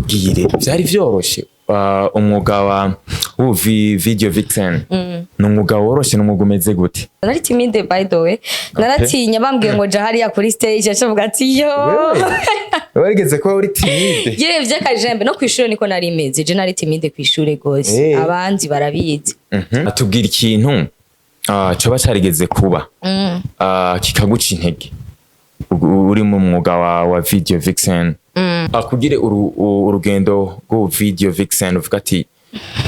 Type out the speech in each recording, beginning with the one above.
Tubwire, vyari vyoroshe? Umwuga wa video vixen ni umwuga woroshe? Ni umwuga umeze gute? Nari timide, by the way. Naratinya. Bambwiye ngo ja hariya kuri stage, acavuga ati yo. Warigeze kuba uri timide? Yewe, vy'akajembe. No kw'ishure niko nari meze. Je nari timide kw'ishure gose. Abandi barabizi. Atubwira ikintu coba carigeze kuba kikaguca intege uri mu mwuga wa video vixen. Kugire urugendo rw'ubu video vixen, uvuga ati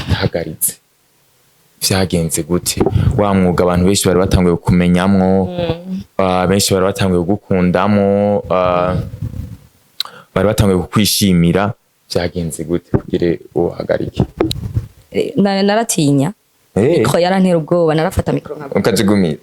ndahagaritse, vyagenze gute? Wa mwuga abantu benshi bari batanguye kumenyamwo, benshi bari batanguye kugukundamwo, bari batanguye kukwishimira, vyagenze gute kugire uhagarike? Naratinya. Micro yarantera ubwoba. Narafata micro nka Ukajigumira.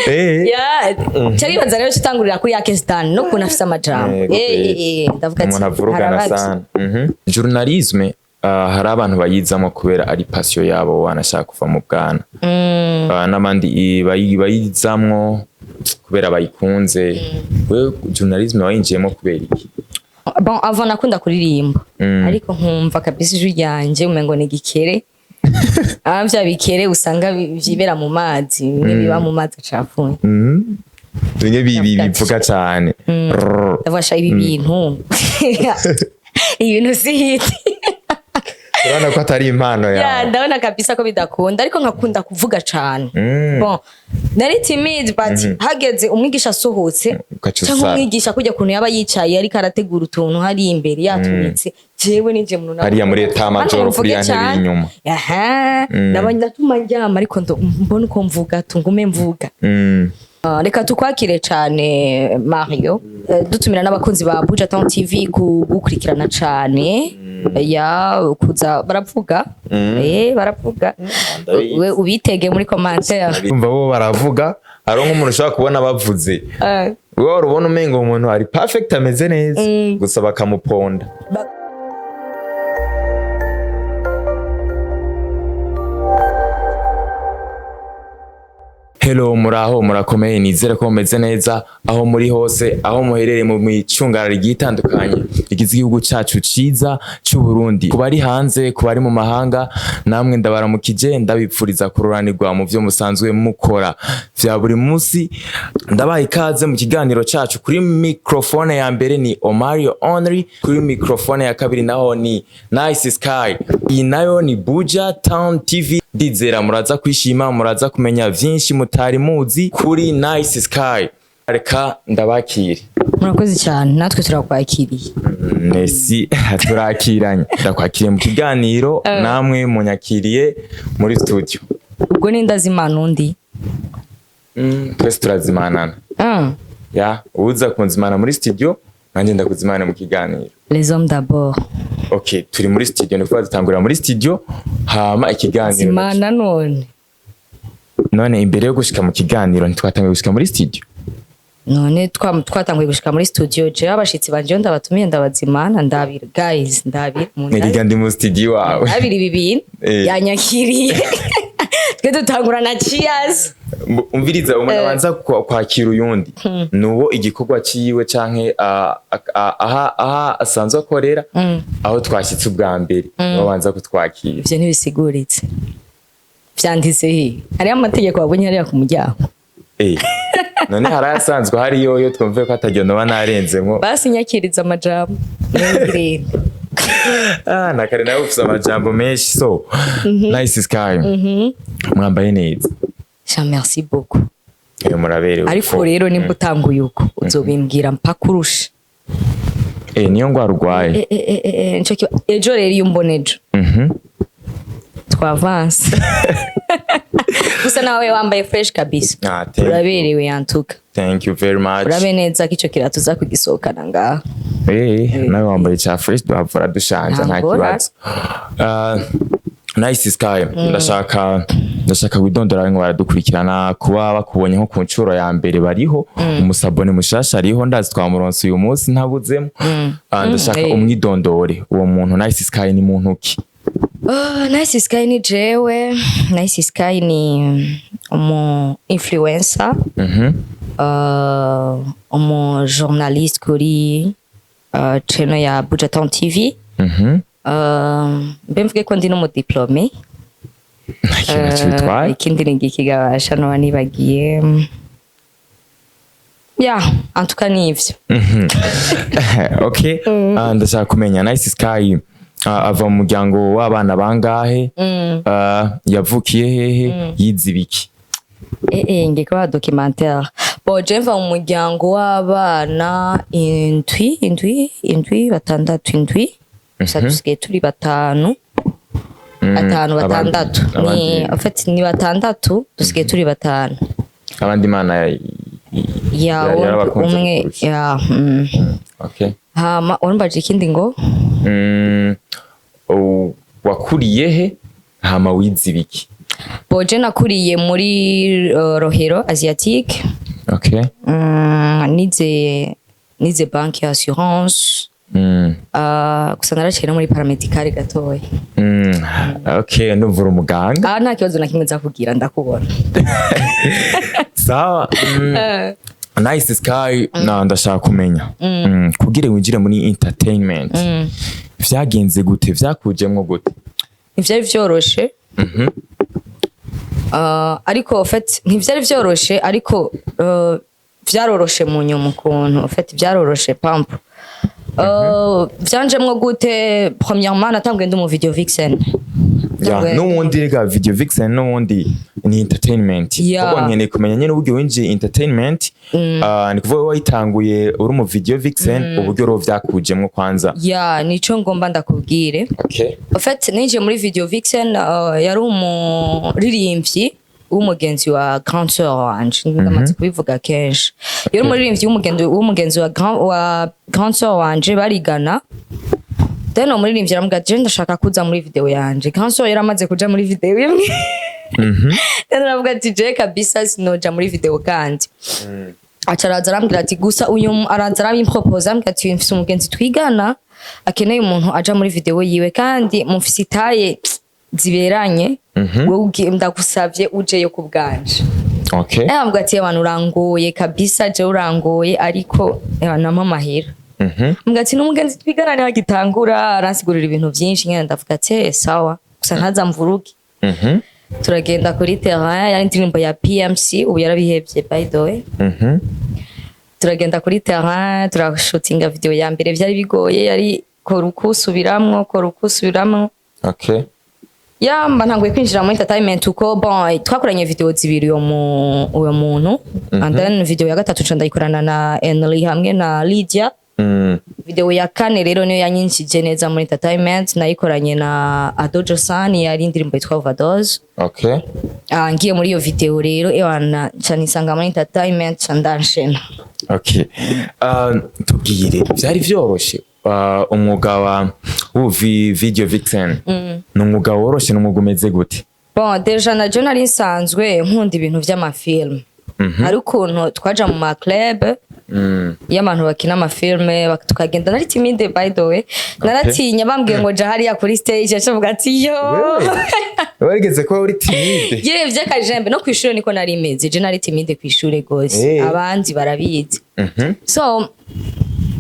Ya, ca bibaza rero citangurira kuri Yakestan no kuntu afise amajambo. Yego, kweli. Ndavuga ati Umuntu avurugana harabavye. sana. Journalisme, hari abantu bayizamo kubera ari passion yabo, wanashaka kuva mu bwana. N'abandi bayizamwo kubera bayikunze. Wewe journalisme wayinjiyemo kubera iki? Bon, avant nakunda kuririmba, ariko nkumva kabisa ijwi ryanje umengo ni igikere. Ah, vya bikere usanga vyibera mu mazi, bimwe biba mu mazi acafuye. Bimwe Ndavuga ati, bivuga cane. Rrrr. Ndavuga sha, ibi bintu si hit. Urabona ko atari impano Ya, yawe. ndabona kabisa ko bidakunda, ariko nkakunda kuvuga cane. Bon, nari timide, but hageze umwigisha asohotse Ugaca canke usara. umwigisha kujya kuntu yaba yicaye ariko arategura utuntu hari imbere yaturitse, jewe ninje muntu. Hariya muri état-major, kuri ya ntebe y'inyuma. Aha naba ndatuma ndyama, ariko mbona uko mvuga, tungume mvuga. Reka tukwakire cane Mario. Dutumira n'abakunzi ba Buja Town TV kugukurikirana cane, ya kuza baravuga, baravuga. Ndabizi. We ubitege muri commentaire. Umva, bo baravuga. Hari nk'umuntu ushobora kubona bavuze, wowe wari ubona umengo umuntu ari perfect, ameze neza, gusa bakamuponda. Hello, muraho, murakomeye? Nizere ko mumeze neza aho muri hose, aho muherereye mu micungararo igiye itandukanye igize igihugu cacu ciza c'u Burundi. Ku bari hanze, ku bari mu mahanga, namwe ndabaramukije, ndabipfuriza kururanirwa mu vyo musanzwe mukora vya buri munsi. Ndabaha ikaze mu kiganiro cacu. Kuri microphone ya mbere ni Omario Only, kuri microphone ya kabiri naho ni Nice Sky, iyi nayo ni Buja Town TV. Ndizera muraza kwishima, muraza kumenya vyinshi mutari muzi kuri Nice Sky. Reka ndabakire. Murakoze cyane, natwe turakwakiriye. Nesi turakiranye. Ndakwakiriye mu kiganiro, namwe munyakiriye muri studio. Ubwo ni ndazimana undi. Twese turazimanana. Ya, uza kunzimana muri studio, nanjye ndakuzimana mu kiganiro. Les hommes d'abord. Okay, turi muri studio, ni kuvuga dutangurira muri studio, hama ikiganiro. Zimana none. None imbere yo gushika mu kiganiro ntitwatanguye gushika muri studio? None twatanguye gushika muri studio. Jewe abashitsi banje iyo ndabatumiye ndabazimana. Ndabira guys, ndabira. Erega ndi mu studio wawe. Ndabira ibi bintu. Yanyakiriye, twe dutangura na cheers. Umviriza, umuntu abanza kwakira uyundi nuwo igikorwa ciwe canke aha asanzwe akorera, aho twashyitse ubwa mbere, niwo abanza kutwakira. Ivyo ntibisiguritse. Vyanditse he? Hariho amategeko wabonye hariya ku muryango? None hari ayasanzwe hariyo yo twumve ko atagenda noba narenzemwo. Basi nyakiriza amajambo. Niyongere. Ah, na kare nawe ufise amajambo menshi. So Nice Sky, mwambaye neza. Sha, merci beaucoup. Muraberewe. Ariko rero nimba utanguye uko, uzobimbwira mpaka urusha. Niyo ngwara urwaye? Nico ejo rero iyo umbona ejo twavanse. Gusa nawe wambaye fresh kabisa. Ah, thank you. Uraberewe yantuka. Thank you very much. Urabe neza ko ico kirato uza kugisohokana ngaha. Nawe wambaye cya fresh, duhavura dushanja, nta Ntangora. kibazo. Nice Sky, ndashaka widondora ngo baradukurikirana kuba bakubonye nko ku nshuro ya mbere. Bariho umusabone mushasha, ariho ndazi twamuronse uyu munsi ntabuzemo. Ndashaka umwidondore uwo muntu. Nice Sky ni muntu ki? Oh, Nice Sky ni jewe. Nice Sky ni umu influencer, umu journaliste kuri channel ya Buja Town TV. Mbe mvuge ko ndi n'umu diplômé. Nta kintu naco bitwaye. Ikindi ni igikigabasha noba nibagiye. Ya, en tout cas ni ivyo. Okay. Ndashaka kumenya, Nice Sky ava mu muryango w'abana bangahe? Yavukiye hehe? Yize ibiki? Ngiye kubaha documentaire. Bon, je mva mu muryango w'abana indwi, batandatu, indwi. Gusa dusigaye turi batanu. Batanu, batandatu. Ni en fait ni batandatu, dusigaye turi batanu. Abandi Imana Ya, yarabakunze umwe kukurusha. Ya. Okay. Hama warumbaje ikindi ngo? Wakuriye he? Hama wize ibiki? Bon, je nakuriye muri Rohero Asiatique. Nize banque et assurance. Gusa naraciye no muri paramédical gatoya. Okay, ndumva uri umuganga. Ah, nta kibazo na kimwe nza kugira, ndakubona. Sawa. Nice Sky, na ndashaka kumenya, kugira winjire muri entertainment vyagenze gute? Vyakujemwo gute? Ntivyari vyoroshe. Ariko en fait ntivyari vyoroshe, ariko vyaroroshe mu nyuma ukuntu. En fait vyaroroshe pampu. Vyanjemwo gute? Premièrement, natanguye ndi mu video vixen. Ya, n'ubundi rega video vixen n'ubundi ni entertainment. Ahubwo nkeneye kumenya nyene uburyo winjiye entertainment. Ni kuvuga wayitanguye uri mu video vixen, uburyo rero vyakujemwo kwanza. Ya, nico ngomba ndakubwire. En fait ninjiye muri video vixen, yari umuririmbyi w'umugenzi wa grand sœur wanje. Ndamaze kubivuga kenshi. Yari umuririmbyi w'umugenzi wa grand sœur wanje, barigana. Then uwo muririmbyi aramubwira ati: "Je ndashaka kuza muri video yanje." Grand sœur yaramaze kuja muri video imwe. Then aravuga ati: "Je kabisa sinoja muri video." Kandi aca araza arambwira ati gusa uyu araza arabimproposa, arambwira ati: "Mfise umugenzi twigana akeneye umuntu aja muri video yiwe, kandi mufise i taille ziberanye, wewe ndagusavye ujeyo ku bwanje." Avuga ati: "Abantu urangoye kabisa, je urangoye, ariko nampa amahera." Mbwa ati: "N'umugenzi twigana niwe agitangura." Aransigurira ibintu vyinshi nyene, ndavuga ati: "Eh, sawa, gusa ntaza mvuruge." Turagenda kuri terrain, yari indirimbo ya PMC, ubu yarabihevye by the way. Turagenda kuri terrain, turashutinga video ya mbere. Vyari bigoye, yari kora uku usubiramwo, kora uku usubiramwo. Yamba ntanguye kwinjira muri entertainment uko. Bon, twakoranye video zibiri uyo muntu, and then video ya gatatu nca ndayikorana na Enly hamwe na Lydia. Video ya kane rero niyo yanyinjije neza muri entertainment, nayikoranye na Adojo San, yari indirimbo yitwa Overdose. Ah, ngiye muri iyo video rero, ewana, nca nisanga muri entertainment, nca ndanshena. Okay. Tubwire, vyari vyoroshe? Umwuga wa video vixen ni umwuga woroshe? Ni umwuga umeze gute? Bon, déjà na je nari nsanzwe nkunda ibintu vy'ama film. Hari ukuntu twaja mu ma club iyo abantu bakina ama film, tukagenda. Nari timide by the way, naratinya. Bambwiye ngo ja hariya kuri stage, acavuga ati: "Yo." Warigeze kuba uri timide? Ye, vy'akajembe. No kw'ishure niko nari meze, je nari timide kw'ishure gose. Abandi barabizi. So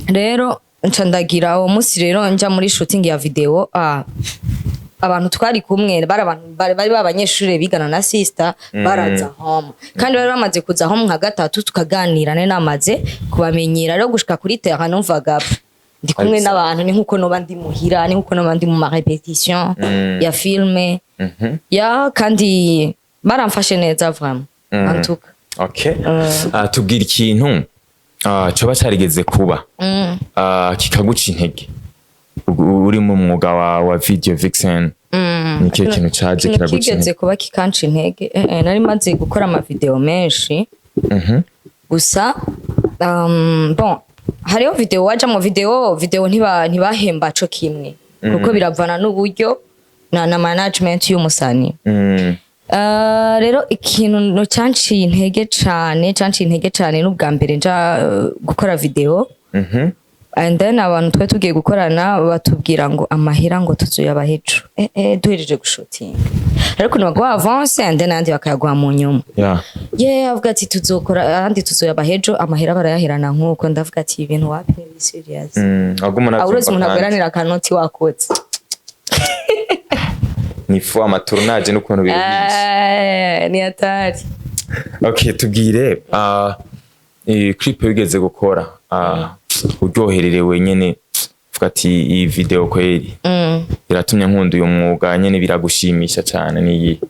rero nca ndagira uwo munsi rero nja muri shooting ya video. Abantu twari kumwe bari abantu bari b'abanyeshure bigana na sister, baraza home, kandi bari bamaze kuza home nka gatatu, tukaganira, nari namaze kubamenyera. Rero gushika kuri terrain numvaga ndi kumwe Ari sawa. n'abantu, ni nkuko noba ndi muhira, ni nkuko noba ndi mu ma répétition ya filme. Ya, kandi baramfashe neza vraiment, en tout cas. Okay. Tubwira ikintu coba carigeze kuba kikaguca intege uri mu mwuga wa video vixen. Ni ikihe kintu caje Ikintu kiraguca kigeze intege? kuba kikanca intege, nari maze gukora ama video menshi. Gusa bon, hariho video waja mu video ntibahemba co kimwe, kuko biravana n'uburyo na management y'umusani. Rero ikintu no canciye intege cane, canciye intege cane, n'ubwa mbere nja gukora video, and then abantu twe tugiye gukorana batubwira ngo amahera ngo tuzoyabaha ejo, duhejeje gushutinga. Ariko ukuntu baguha avance and then ayandi bakayaguha mu nyuma. Yeah, avuga ati tuzokora, ayandi tuzoyabaha ejo, amahera barayaherana. Nk'uko ndavuga ati ibintu wapi, ni serious. Waguma Aho uretse unavyumva umuntu kandi. agweranira akanoti wakotse. Ni fu ama tournage n'ukuntu biruhisha. Eh, ni hatari. Okay, tubwire iyi clip wigeze gukora, uryohererewe nyene, uvuga ati iyi video kweri iratumye nkunda uyu mwuga nyene, biragushimisha cane, niyi?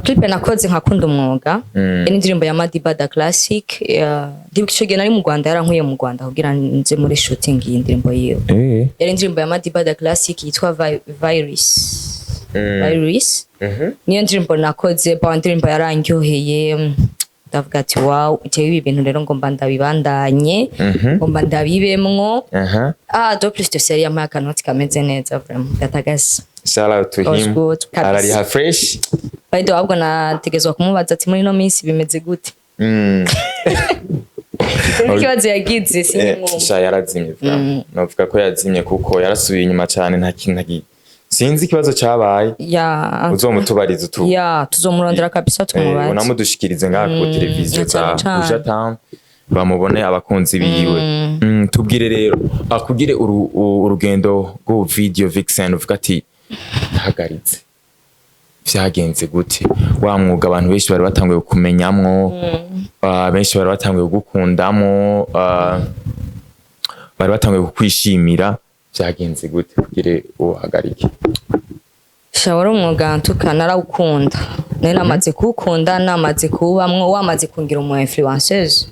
Clip nakoze nkakunda umwuga ni indirimbo ya Madiba da Classic. Ndibuka ico gihe nari mu Rwanda, yarankuye mu Rwanda kugira nze muri shooting iyi ndirimbo yiwe. Yari indirimbo ya Madiba da Classic yitwa Virus. Virus. Niyo ndirimbo nakoze ba indirimbo yarandyoheye, ndavuga ati wow, jewe ibi bintu rero ngomba ndabibandanye, ngomba ndabibemwo. Ah, de plus de série yampaye akanoti kameze neza, vraiment gatagase. Shout out to Was him. good, kabisa. Arariha fresh. By the way, ahubwo nategezwa kumubaza ati muri ino minsi bimeze gute? Sinzi ikibazo yagize, sinimwumva. Sha, yarazimye vraiment. Novuga ko yazimye kuko yarasubiye inyuma cyane, nta kintu sinzi ikibazo cyabaye. Uzomutubariza utu. Ya, tuzomurondera kabisa, tumubaze. Unamudushikirize ngaha ku televiziyo Na cane za cane. Buja Town, bamubone abakunzi biwe. Tubwire rero, akugire urugendo rwo video vixen, uvuga ati ndahagaritse, vyagenze gute? Wa mwuga abantu benshi bari batanguye kumenyamwo, benshi bari batanguye kugukundamwo, bari batanguye kukwishimira, vyagenze gute kugire uhagarike? Sha, wari umwuga ntuka narawukunda, nari namaze kuwukunda, namaze kuwubamwo, wamaze kungira umu influenceuse.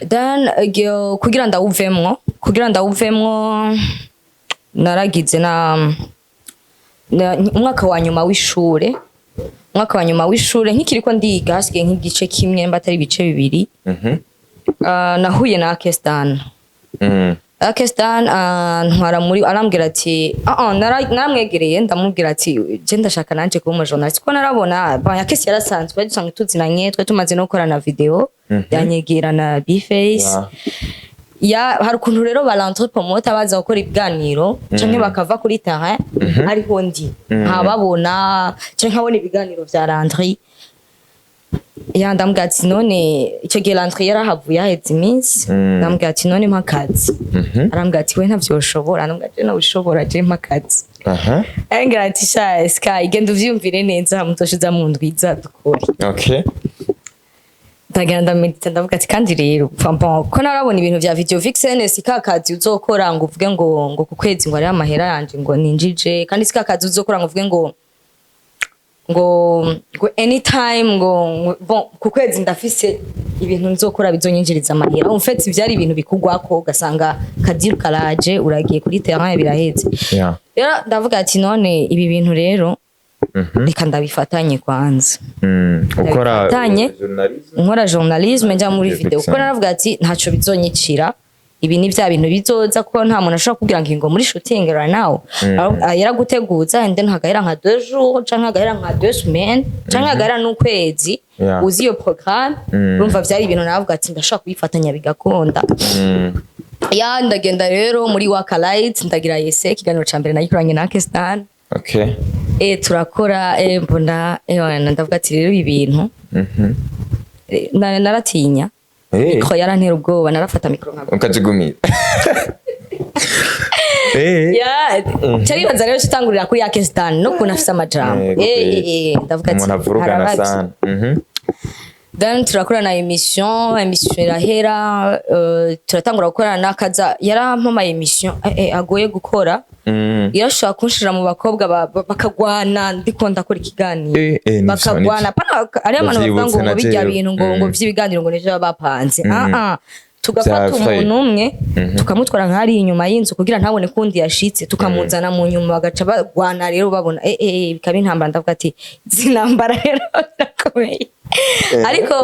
Then kugira ndawuvemwo naragize na umwaka wa nyuma w'ishure nkikiriko ndiga, hasigaye nk'igice kimwe mba atari ibice bibiri. Nahuye na Akestan. Akestan ntwara muri, arambwira ati naramwegereye ndamubwira ati je ndashaka nanje kuba umu journaliste, kuko narabona bon, Akesi yarasanzwe twari dusanzwe tuzinanye, twari tumaze no gukorana video, yanyegera na Bface. Ya, hari ukuntu rero ba Landry Promoter baza gukora ibiganiro canke bakava kuri terrain ariho ndi nkababona canke nkabona ibiganiro vya Landry. Ya, ndamubwira ati none icyo gihe Landry yarahavuye haheze iminsi, ndamubwira ati none mpa akazi. Arambwira ati we ntavyo ushobora. Ndamubwira ati nawe ushobora, je mpa akazi. Arambwira ati sha Sky, genda uvyiyumvire neza, mutoshiza mu ndwiza dukore. Ndagenda ndamedita, ndavuga ati kandi rero bon, ko narabona ibintu vya video vixen, si ka kazi uzokora ngo uvuge ngo ku kwezi ngo ariho amahera yanje ngo ninjije, kandi si ka kazi uzokora ngo uvuge ngo anytime ngo bon, ku kwezi ndafise ibintu nzokora bizonyinjiriza amahera. En fait vyari ibintu bikugwako, ugasanga kadiru karaje, uragiye kuri terrain, biraheze. Rero ndavuga ati none ibi bintu rero reka ndabifatanye kwanza. Ukora Ndabifatanye. journalism. Nkora journalisme, njya muri Video video, kuko vixen. naravuga ati ntaco bizonyicira, ibi ni bya bintu bizoza, kuko nta muntu ashobora kubwira ngo muri shooting right now. Yaraguteguza and then hagahera nka 2 jours canke hagahera nka 2 semaines canke hagahera n'ukwezi. Uzi iyo programme. Urumva vyari ibintu navuga ati ndashobora kubifatanya bigakunda. Ya, ndagenda rero muri Waka Light, ndagira yese ikiganiro ca mbere nagikoranye na Kestan. Turakora, mbona ndavuga ati rero ibi bintu naratinya. Micro yarantera ubwoba, narafata micro nka Ukajigumira. Ya, caribaza rero citangurira kuri Akestan no kuntu afise amajambo. Yego, kweli. Ndavuga ati Umuntu avurugana harabavye. sana. Then turakorana émission irahera, turatangura gukorana n'akaza yarampamaye émission agoye gukora. Yarashobora kunshira mu bakobwa bakagwana ndiko ndakora ikiganiro. Nivyo, Bakagwana pana ari abantu bavuga ngo Ndavyibutse ngo na bijya jewe. bintu ngo vy'ibiganiro ngo nivyo baba bapanze. Tugafata Vya vrai. umuntu umwe, tukamutwara nk'ari inyuma y'inzu kugira ntabone kundi yashitse, tukamuzana mu nyuma bagaca bagwana. Rero babona bikaba intambara. Ndavuga ati izi ntambara rero birakomeye, ariko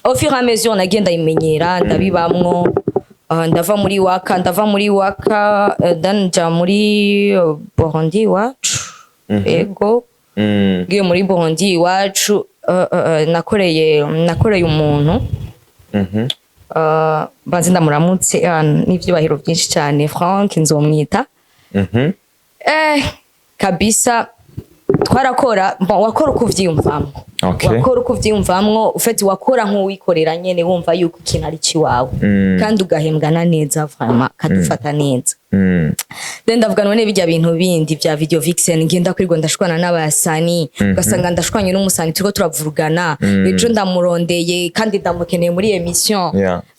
au fur et à mesure nagiye ndayimenyera, ndabibamwo. Ndava muri Waka, then nja muri Burundi Iwacu. Ego. Ngiye muri Burundi Iwacu, nakoreye umuntu, banze ndamuramutse, n'ivyubahiro byinshi cyane, Frank nzomwita. Kabisa Twarakora, bon, wakora uko uvyiyumvamwo. Wakora uko uvyiyumvamwo, ufite wakora nk'uwikorera nyene, wumva yuko ikintu ari ciwawe, kandi ugahembwana neza, vraiment kadufata neza. Then ndavuga, none bijya bintu bindi vya video vixen, ngenda kwirirwa ndashwana n'abasani, ugasanga ndashwanye n'umusani, turiko turavurugana, ejo ndamurondeye kandi ndamukeneye muri émission,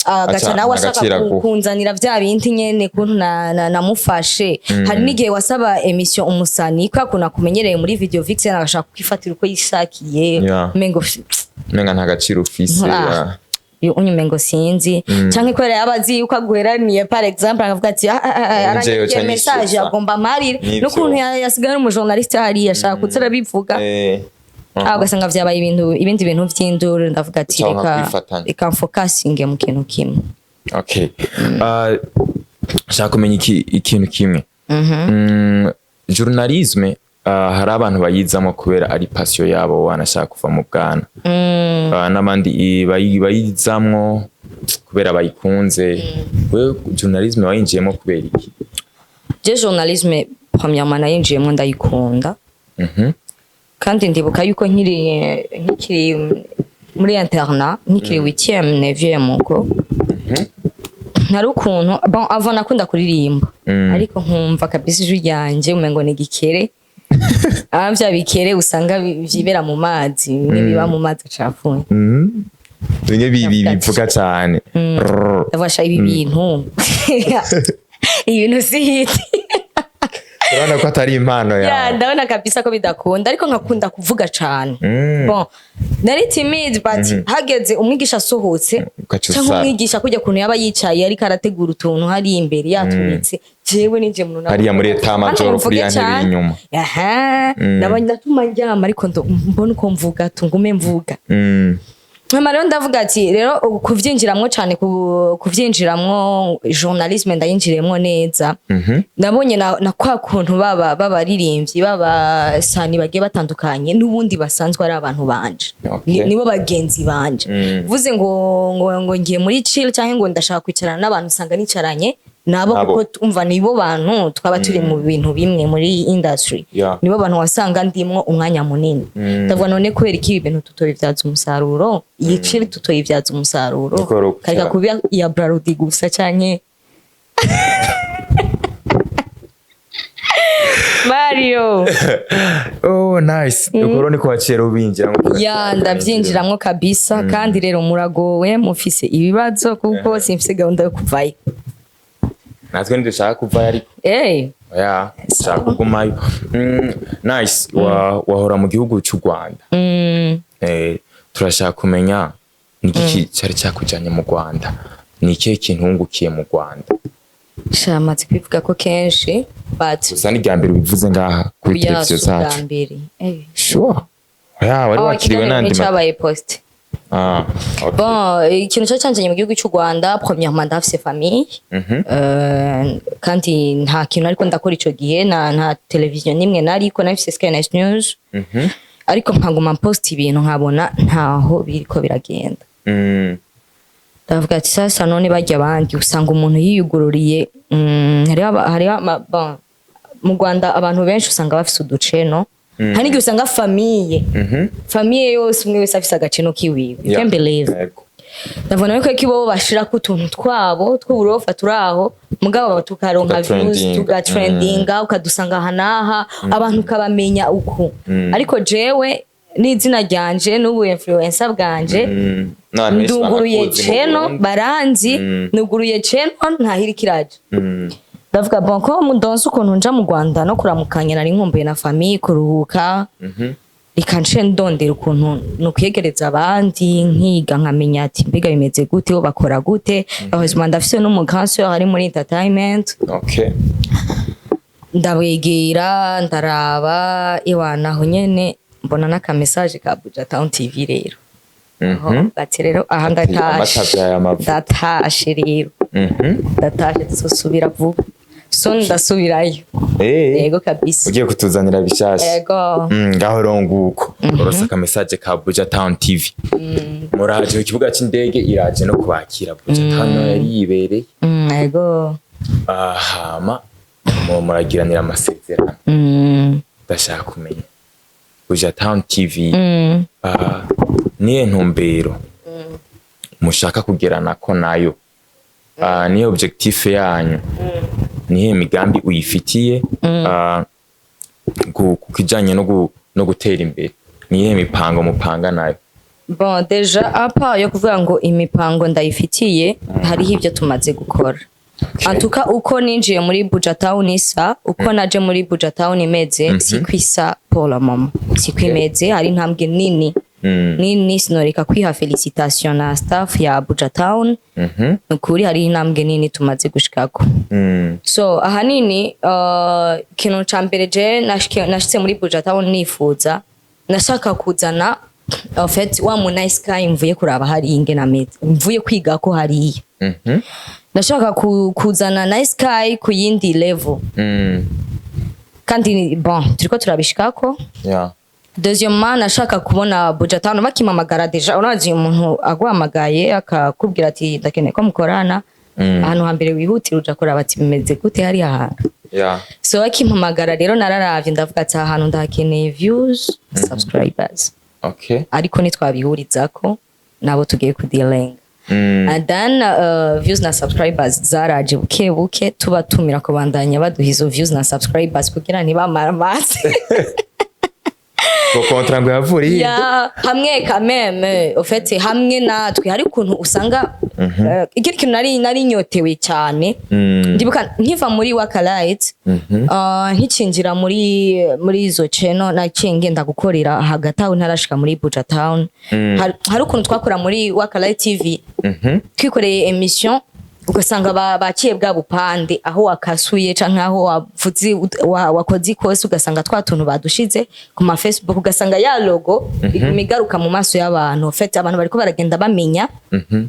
agaca nawe ashaka agaciro aguha. Kunzanira vya bindi nyene kuntu namufashe. Hari n'igihe wasaba émission umusani, kubera kuntu akumenyereye muri video vixen, agashaka kwifatira uko yishakiye. Umengo Umenga nta gaciro ufise. Ah. Unyumengo sinzi, canke kubera yaba azi yuko aguheraniye, par exemple, akavuga ati: "Ah, ah, ah, aranyandikiye uca message, nyishyuza." agomba amarire." Nivyo. N'ukuntu yasigaye ari umujournaliste hariya, ashaka kuza arabivuga. Ah, ugasanga vyabaye ibintu, ibindi bintu vy'induru. Ndavuga ati Uca reka kwifatanya. reka mfokasinge mu kintu kimwe. Okay. Shaka kumenya ikintu kimwe. Journalisme, hari abantu bayizamo kubera ari passion yabo, wanashaka kuva mu bwana. N'abandi bayizamwo kubera bayikunze. Wewe journalisme wayinjiyemo kubera iki? Je, journalisme, premièrement nayinjiyemo ndayikunda. Kandi ndibuka yuko nkikiri muri internat, nkikiri huitième, neuvième, uko ntari ukuntu, bon, avant nakunda kuririmba, ariko nkumva kabisa ijwi ryanje umengo ni igikere. Ah, vya bikere usanga vyibera mu mazi, bimwe biba mu mazi acafuye. Bimwe bivuga cyane. Rrrr. Ndabasha ibi bintu, ibintu si hit. Urabona ko atari impano Ya, yawe. ndabona kabisa ko bidakunda, ariko nkakunda kuvuga cane. Bon, nari timide, but hageze umwigisha asohotse, Ugaca cyangwa usara. umwigisha kujya kuntu yaba yicaye ariko arategura utuntu hari imbere yaturitse, jewe ninje muntu. Hariya muri état major, kuri ya ntebe y'inyuma. Aha, nabonye ndatuma ndyama, ariko mbona uko mvuga, tungume mvuga. Hama rero ndavuga ati rero ubu kuvyinjiramwo cane, kuvyinjiramwo journalisme, ndayinjiremwo neza. Nabonye na kwa kuntu baba babaririmbyi, babasani bagiye batandukanye, n'ubundi basanzwe ari abantu banje. Nibo bagenzi banje. Vuze ngo ngiye muri chill cyangwa ngo ndashaka kwicarana n'abantu, usanga nicaranye nabo, Nabo. kuko umva nibo bantu twaba turi mu bintu bimwe muri industry. Nibo bantu wasanga ndimwo umwanya munini. Ndavuga, none kubera iki ibi bintu tutobibyaza umusaruro, iyi chill tutoyibyaza umusaruro, Niko rero kareka kuba iya Brarudi gusa canke Mario. Oh, nice. Uko niko waciye rubinjira? Ya, ndabyinjiramwo kabisa. Kandi rero muragowe, mufise ibibazo, kuko simfise gahunda yo kuvayo. Natwe ntidushaka kuvayo, ariko oya, dushaka kugumayo. Nice. Wahora mu gihugu cy'u Rwanda. Turashaka kumenya ni iki cyari cyakujanye mu Rwanda, ni ikihe kintu wungukiye mu Rwanda? Sha, maze kubivuga ko kenshi, but Gusa ni irya mbere ubivuze ngaha kuri oya, televiziyo si ubwa zacu. mbere. Sure, oya, wari Oh, wakiriwe ikiganiro n'andi nticabaye post. Ah, okay. Bon, ikintu cari canjanye mu gihugu cy'u Rwanda, premièrement ndafise famille. Kandi nta kintu ariko ndakora ico gihe, nta televiziyo nimwe nariko, nafise Sky Nice News, ariko nkaguma post ibintu nkabona ntaho biriko biragenda. Ndavuga ati sasa none barya abandi usanga umuntu yiyugururiye, hariho bon, mu Rwanda abantu benshi usanga bafise uduceno. Hari n'igihe usanga famille famille yose, umwe wese afise agaceno kiwiwe. You can believe. Ndabona yuko ko bo bashirako utuntu twabo tw'uburofa turi aho, mugabo tukaronka views, Tugatrendinga. Tugatrendinga, ukadusanga aha n'aha, abantu ukabamenya uku. Ariko jewe n'izina ryanje n'ubu influencer bwanje, N'abantu benshi nduguruye banakuzi mu channel, Burundi. baranzi. Nuguruye channel ntahiri kiraje. Ndavuga, bon, ko mudonse ukuntu nja mu Rwanda no kuramukanya, nari nkumbuye na famille, kuruhuka, reka nce ndondera ukuntu nukwiyegereza abandi, nkiga, nkamenya ati mbega bimeze gute, bo bakora gute. Heureusement ndafise n'umu grand sœur ari muri entertainment. Ndabegera, ndaraba, iwana aho nyene mbona n'aka message ka Buja Town TV rero. Aho ati rero aha Ati, ndatashe. Amata vyaye amavuta. Ndatashe rero. Ndatashe, tuzosubira vuba, so ndasubirayo. Yego kabisa. Ugiye kutuzanira bishasha. Yego. Ngaho rero nguko urose aka message ka Buja Town TV, muraje ku kibuga c'indege, iraje no kubakira. Buja Town yari yibereye. Yego. Hama muragiranira amasezerano. Ndashaka kumenya Buja Town TV. Niye ntumbero mushaka kugeranako nayo? Niyo objectif yanyu, nihe migambi uyifitiye ku kijanye no gutera imbere? Niyihe mipango mupanga nayo? Bon, déjà apa yo kuvuga ngo imipango ndayifitiye, hariho ibyo tumaze gukora. Antuka uko ninjiye muri Buja Town isa, uko naje muri Buja Town imeze, siko isa pour le moment, siko imeze. Hari intambwe nini nini, sinoreka kwiha félicitation na staff ya Buja Town. Nukuri hari intambwe nini tumaze gushikako. So ahanini ikintu ca mbere je nashitse muri Buja Town nifuza, nashaka kuzana en fait wa mu Nice Sky mvuye kuraba hariya ingene ameze, mvuye kwiga ko hariya. Ndashaka kuzana Nice Sky ku yindi level. Kandi bon, turiko turabishikako. Deuxièmement, nashaka kubona Buja Town bakimamagara. Déjà urazi umuntu aguhamagaye akakubwira ati ndakeneye ko mukorana, ahantu hambere wihutira uja kuraba ati bimeze gute hariya hantu. So bakimpamagara rero nararavye, ndavuga ati aha hantu ndahakeneye views, subscribers. Ariko ntitwabihurizako nabo tugiye kudealinga. And then views na subscribers zaraje buke buke, tubatumira kubandanya baduha izo views na subscribers kugira ntibamara amazi. Ngo contrat ngo yavuriye. Ya, hamwe quand même, au fait hamwe natwe hari ukuntu usanga ikindi kintu nari nyotewe cyane. Ndibuka nkiva muri Wakalite, nkicinjira muri izo channel, naciye ngenda gukorera hagati aho ntarashika muri Buja Town. Hari ukuntu twakora muri Wakalite TV, twikoreye émission, ugasanga baciye bwa bupande aho wakasuye canke aho wavuze wakoze ikosi, ugasanga twa tuntu badushize ku ma Facebook, ugasanga ya logo iguma igaruka mu maso y'abantu. En fait abantu bariko baragenda bamenya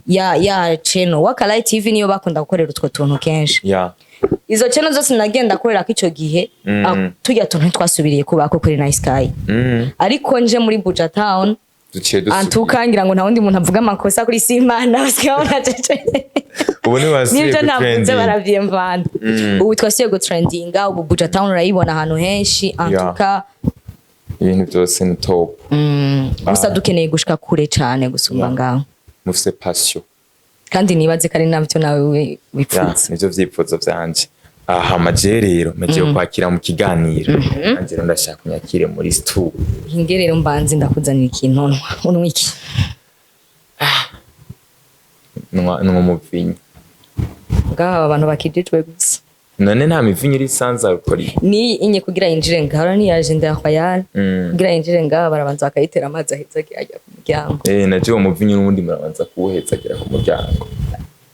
ya channel Wakalite TV, niyo bakunda gukorera utwo tuntu kenshi. Izo channel zose nagenda korera ko ico gihe, turya tuntu ntitwasubiriye kubako kuri Nice Sky. Ariko nje muri Buja Town, Duciye dusubira. Antuka ngira ngo nta wundi muntu avuga amakosa kuri Simana, basigaye cece. Ubu ntibasubiye Nibyo navuze. gutrending. Baravyemvana. Ubu twasubiye gutrendinga, ubu Buja Town urayibona ahantu henshi antuka. Ibintu byose ni top. Gusa dukeneye gushika kure cane gusumba ngaho. Mufise passion. Kandi nibaze ko ari navyo nawe wipfuza. Nivyo vyifuzo vyanje. Aha maje rero maje kwakira mu kiganiro, nanje rero ndashaka unyakire muri stu. Hinge rero mbanze ndakuzanira ikintu nwa. Unywa iki? Nwa umuvinyu. Ngaha aba bantu bakijijwe gusa. None nta mivinyu iri sans alcool? Ni inye kugira yinjire ngaho niyaje nda royal. Kugira yinjire ngaha barabanza bakayitera amazi aheza ajya ku muryango. Eh, naje uwo muvinyu n'ubundi murabanza kuwuhetsagira ku muryango.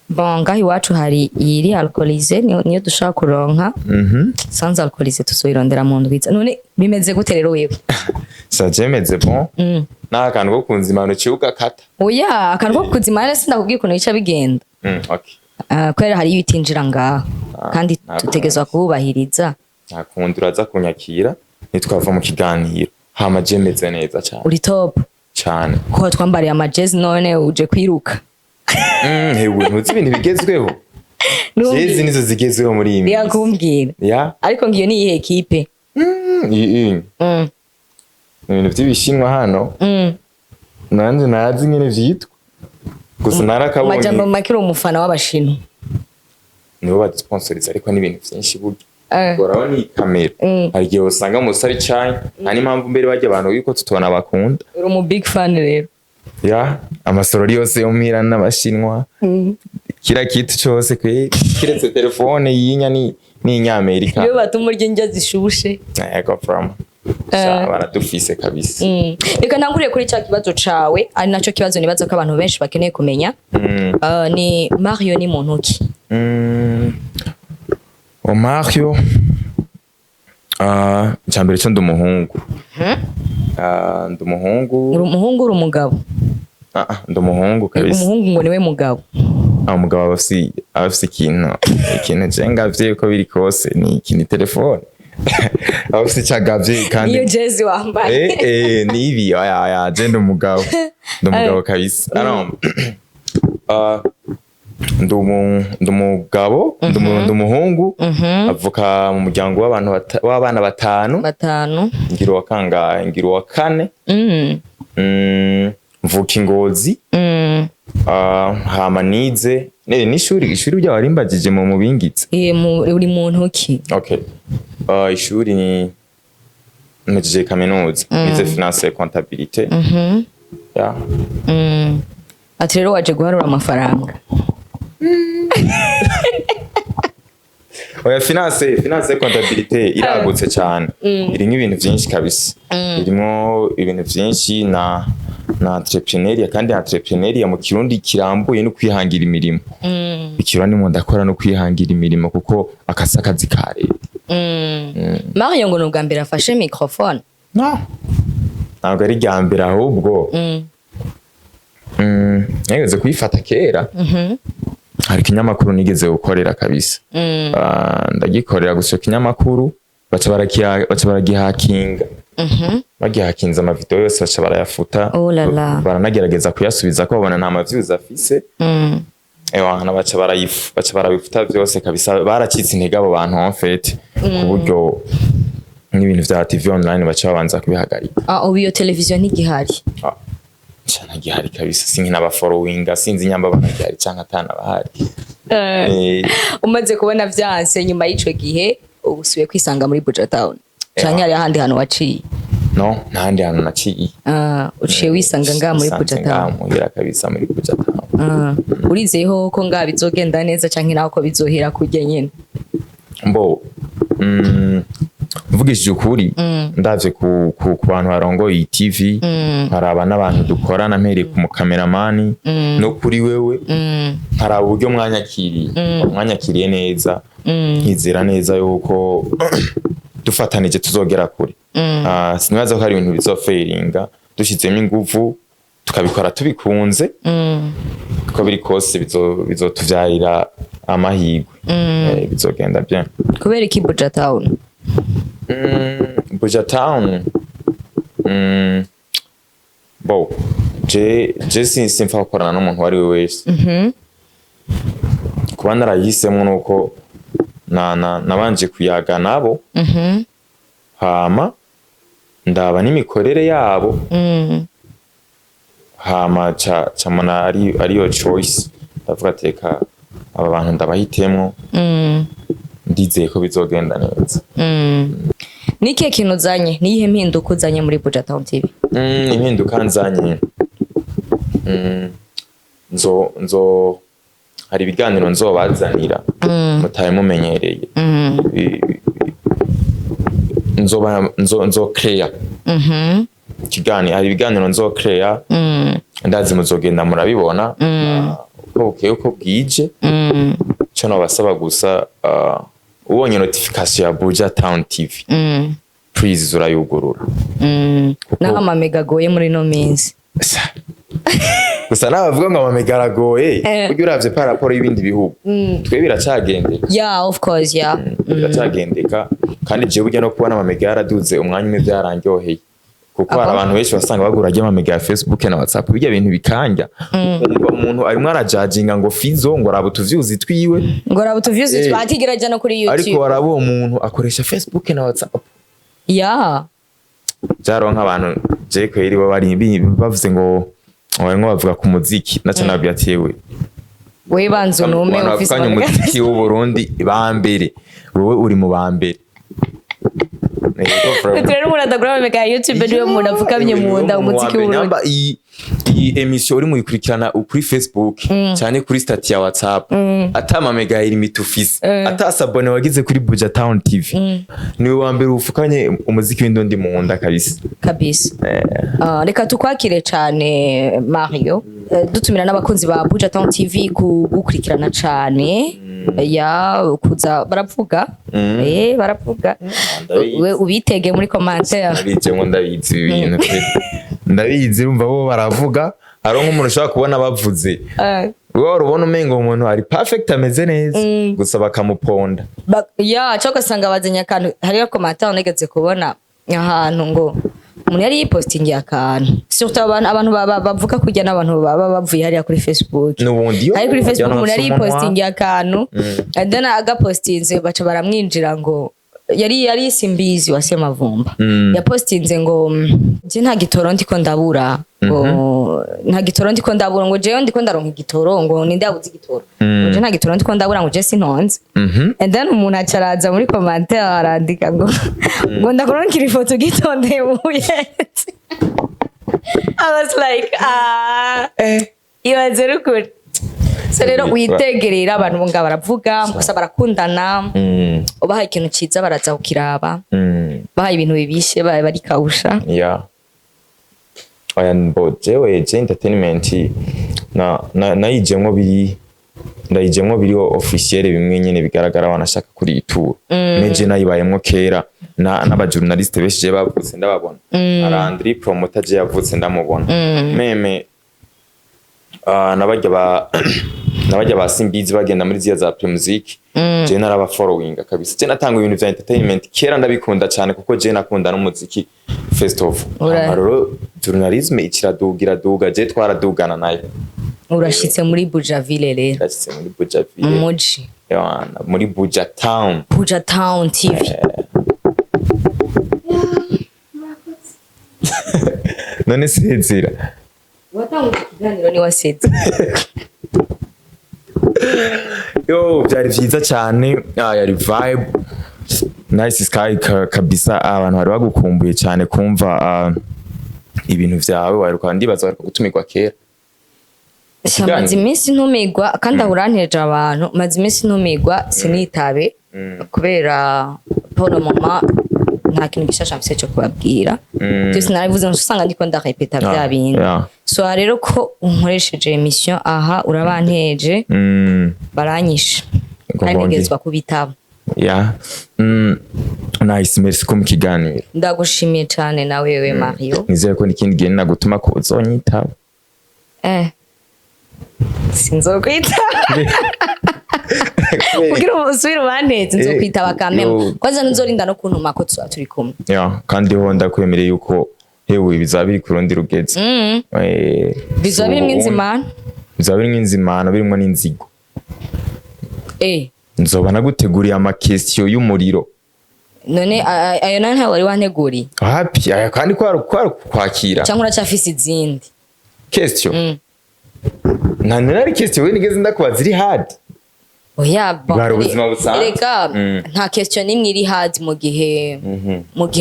Bon, ngaha iwacu hari iyiri alcoolisée, niyo dushaka kuronka. Sans alcoolisée tuzoyirondera mu ndwiza. None bimeze gute rero wewe? Sa jemeze bon. Nta kantu ko kunzimana uciye ugakata. Oya, akantu ko kuzimana sindakubwiye ukuntu bica bigenda. Okay. Ah, kubera hari ibitinjira ngaha kandi ntabwo dutegerezwa kuwubahiriza. Nta kundi, uraza kunyakira nitwava mu kiganiro. Hama je meze neza cyane. Uri top. Cyane. Ko twambariye amajezi, none uje kwiruka? Hewe, ntuzi ibintu bigezweho? Jezi nizo zigezweho muri iyi minsi. Yakumbwira. Ariko ngiyo ni iyihe kipe? Iyi ibintu by'ibishinwa hano. Nanje nazi ingene vyitwa gusa narakabonye. Amajambo make, uri umufana w'abashinwa. Nibo badusponsoriza, ariko n'ibintu vyinshi burya. Urabona iyi kamera, hari igihe usanga musi ari China, nta n'impamvu mbere bajya abantu yuko tutubona bakunda. Uri umu big fan rero. Ya, amasorori yose yo muhira n'abashinwa. Kila kitu cose kwe kiretse telefone yinya ni inyamerika. Iyo batuma urya indya zishushe. Yego, from Sha, baradufise kabisa. Reka ntangurire kuri cya kibazo cawe, ari naco kibazo nibaza ko abantu benshi bakeneye kumenya. Ni Mario ni muntu ki? O Mario, icambere cyo ndi umuhungu. Ndi umuhungu. Uri umuhungu, uri umugabo? Ndi umuhungu kabisa. Umuhungu ngo niwe mugabo. Umugabo aba afise ikintu je ngavye uko biri kose ni iki? Ni telefone. Aba afise ico agavye kandi Niyo jezi wambaye. Ni ibi. Oya oya, je ndi umugabo, ndi umugabo kabisa. Alors, Ndi umugabo, ndi umuhungu avuka mu muryango w'abantu w'abana batanu. Batanu. Ngira uwa kangahe? Ngira uwa kane. Mvuka i Ngozi. Ah, hama nize n'ishuri, ishuri ryawe rimbagije mu mubingitse. Uri muntu ki? Okay, ishuri ni mpejeje kaminuza, nize finance et comptabilité, yeah. Ati rero waje guharura amafaranga. Oya, finance et comptabilité iragutse cyane, irimo ibintu byinshi kabisa, irimo ibintu byinshi na entrepreneuriat. Kandi entrepreneuriat mu Kirundi kirambuye no kwihangira imirimo. Ikirundi mu ndakora no kwihangira imirimo, kuko akasa akazi ka leta. Mario ngo ni ubwa mbere afashe microphone. No, ntabwo ari irya mbere, ahubwo nigeze kuyifata kera. Hari ikinyamakuru nigeze gukorera kabisa. Ah, ndagikorera gusa icyo kinyamakuru baca baragihakinga. Bagihakinze, amavideo yose baca barayafuta. Oh là là. Baranagerageza kuyasubiza ko babona nta ma views afise. Ewa, baca barabifuta vyose kabisa. Baracitse intege abo bantu en fait, ku buryo n'ibintu vya TV online baca babanza kubihagarika. Ah, ubu iyo televiziyo ntigihari? Ah, nca ntagihari kabisa, sinkinabafollowinga, sinzi nyamba banagihari canke atanabahari. Umaze kubona vyanse nyuma y'ico gihe, usubiye kwisanga muri Buja Town canke hari ahandi hantu waciye? No, ntahandi hantu naciye. Ah, uciye wisanga ngaha muri Nisanze Buja ngaha Town. muhira kabisa, muri Buja Town. Ah, urizeyeho ko ngaha bizogenda neza canke naho ko bizohera kurya nyene? Mbo mvugishije ukuri, ndavye ku bantu barongoye iyi TV, nkaraba n'abantu dukorana, mpereye ku mukameramani no kuri wewe, nkaraba uburyo mwanyakiriye, mwanyakiriye neza, nkizera neza yuko dufatanije tuzogera kure. Ah, sinibaza ko hari ibintu bizofailinga dushizemo inguvu, tukabikora tubikunze. Uko biri kose bizotuvyarira amahirwe. Bizogenda bien. Kubera iki Buja Town? Buja Town, bo je simfa gukorana n'umuntu uwo ari we wese. Kuba narayihisemo nuko nabanje kuyaga nabo, hama ndaba n'imikorere yabo, hama ca mbona ari ariyo choice. Ndavuga ati reka aba bantu ndabahitemwo, ndizeye ko bizogenda neza. Ni ikihe kintu uzanye? Ni iyihe mpinduka uzanye muri Buja Town TV? Impinduka nzanye, nzo nzo hari ibiganiro nzobazanira mutari mumenyereye. Nzoba nzo create ikiganiro, hari ibiganiro nzo create, ndazi muzogenda murabibona uko bukeye uko bwije. Ico nobasaba gusa, ubonye notification ya Buja Town TV, please urayugurura. Naho amamega agoye muri ino minsi. Gusa nabavuga ngo amamega aragoye, burya uravye par rapport y'ibindi bihugu, twe biracagendeka. Yeah, of course, yeah. Biracagendeka. Kandi jewe burya no kubona amamega yaraduze umwanya umwe byarandyoheye, kuko hari Abo? abantu benshi basanga bagura ajya amamega ya Facebook na WhatsApp, bijya bintu bikanja, ukumva umuntu arimo arajajinga ngo Fizo ngo araba utuvyuzi twiwe. Ngo raba utuvyuzi twatigira ajya no kuri Ariko YouTube. waraba uwo muntu akoresha Facebook na WhatsApp. Byaronka abantu je kweri bo bari bavuze ngo barimo bavuga ku muziki, naca nabwiye ati yewe, We banza unume abantu ufise bavuganye amamega. umuziki w'u Burundi ba mbere, wowe uri mu ba mbere. Yego, vraiment. Rero umuntu adagura amamega ya YouTube niwe muntu apfukamye mu nda umuziki w'Uburundi. Nyamba iyi émission uri muyikurikirana kuri Facebook cyane, kuri statut ya WhatsApp, ata mamega ya limite ufise, ata s'abonner wagize kuri Buja Town TV, niwe wa mbere ufukanye umuziki w'indundi mu nda kabisa. Kabisa. Ah, reka tukwakire cyane Mario. Dutumira n'abakunzi ba Buja Town TV kugukurikirana cyane, ya kuza baravuga, baravuga. Ndabizi. We ubitege muri commentaire. Ndabizi ngo ndabizi ibi bintu pe, ndabizi. Urumva bo baravuga, hari nk'umuntu ushobora kubona bavuze, wowe wari ubona umengo umuntu ari perfect, ameze neza, gusa bakamuponda. Ya cyo ugasanga bazanye akantu. Hariyo commentaire nigeze kubona ahantu ngo Umuntu yari yipostingiye akantu, surtout abantu bavuga kurya n'abantu baba bavuye hariya kuri Facebook. N'ubundi yo Ari kuri Facebook, umuntu yari umunwa. yipostingiye akantu, and then agapostinze baca baramwinjira ngo yari Simbizi wa Semavumba. Yapostinze ngo je nta gitoro ndiko ndabura, ngo nta gitoro ndiko ndabura, ngo jewe ndiko ndaronka igitoro, ngo ninde yabuze igitoro, ngo je nta gitoro ndiko ndabura, ngo je sintonze. And then umuntu aca araza muri commentaire arandika ngo ndakuronkira ifoto ugitondeye mu Buyenzi. I was like, ah, ibaze rukuri. So rero witegerera abantu ngo baravuga gusa barakundana. Ubahaye ikintu ciza baraza kukiraba, bahaye ibintu bibishe barikawusha. Yeah, oya, mbo jewe je entertainment na nayijemwo biri, ndayijemwo biri officiel, bimwe nyene bigaragara wanashaka kuri itura. Meje nayibayemwo kera na n'aba journaliste benshi je bavutse ndababona. Arandri promoter je yavutse ndamubona, même nabajya ba Simbizi bagenda muri ziya za Primusic, je naraba following kabisa. Je natanga ibintu vya entertainment kera ndabikunda cyane kuko je nakunda n'umuziki first of. Hama rero journalisme ikiraduga, iraduga, je twaradugana nayo. Urashitse muri Bujaville rero. Ndashitse muri Bujaville. Umuji. Yawana, muri Buja Town. Buja Town TV. None sezera. Watanga ikiganiro ni waseze. Yo, byari vyiza cyane. Yari vibe nice sky kabisa. Abantu bari bagukumbuye cyane kumva ibintu vyawe. Waheruka, ndibaza waheruka gutumirwa kera. Maze iminsi ntumigwa kandi aho uranteje abantu. Maze iminsi ntumigwa sinitabe kubera pour le moment nta kintu gishasha mfise cyo kubabwira. Byose narabivuze, usanga ndiko ndarepeta bya bindi. So rero ko unkoresheje émission aha, urabanteje, baranyishe kandi ntegerezwa kubitaba. Yeah. Nice, merci ko mu kiganiro. Ndagushimiye cyane na wewe, Mario. Nizere ko n'ikindi gihe nagutuma ko uzonyitaba. Sinzokwitaba kugira usubire ubanteze, nzokwitaba kameme. Yo. Kwanza ntuzorinda no kuntuma ko tuba turi kumwe. Yeah, kandi ho ndakwemereye yuko hewe bizaba biri ku rundi rugezi. Bizoba birimwo inzimano. Bizaba birimwo inzimano, birimwo n'inzigo. Nzoba naguteguriye ama question y'umuriro. None ayo nayo ntayo wari wanteguriye? Hapi aya kandi kwari kwakira. Cyangwa uracyafise izindi? Question? Mm. Nta nari question we nigeze ndakubaza iri hard. Oya, bon, Bwari ubuzima busanzwe. Erega nta question n'imwe iri hard mu gihe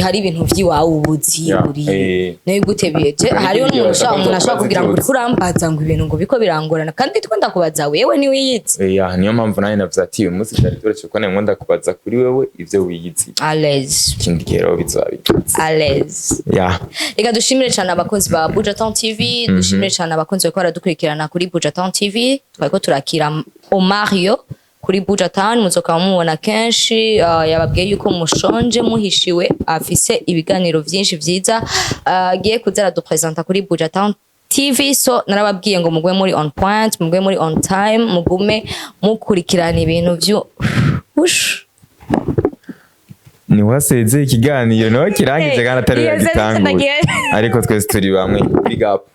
hari ibintu vy'iwawe ubuzi uri nayo gute biye hariho igihe n'umuntu bashaka umuntu ashobora kubaza kugira ngo ikibazo. uriko urambaza ngo ibintu ngo biko birangorana kandi twe ndakubaza wewe niwiyizi. Yeah, niyo mpamvu nanjye navuze ati uyu munsi byari byoroshye kuko nari ndakubaza kuri wewe ivyo wiyizi. À l'aise. Ikindi gihe rero bizaba bigize. À l'aise. Reka dushimire cyane abakunzi ba Buja Town TV, dushimire cyane abakunzi bariko baradukurikirana kuri Buja Town TV. Twariko turakira Omario kuri Buja Town, muzokaba mubona kenshi. Yababwiye yuko mushonje muhishiwe, afise ibiganiro vyinshi vyiza agiye kuza aradupresenta kuri Buja Town TV. So narababwiye ngo mugume muri on point, mugume muri on time, mugume mukurikirana ibintu vyo ush. Ni wasezeye ikiganiro nawe kirangije kandi atari Iyo yagitanguye. nagiye. Ariko twese turi bamwe, big up.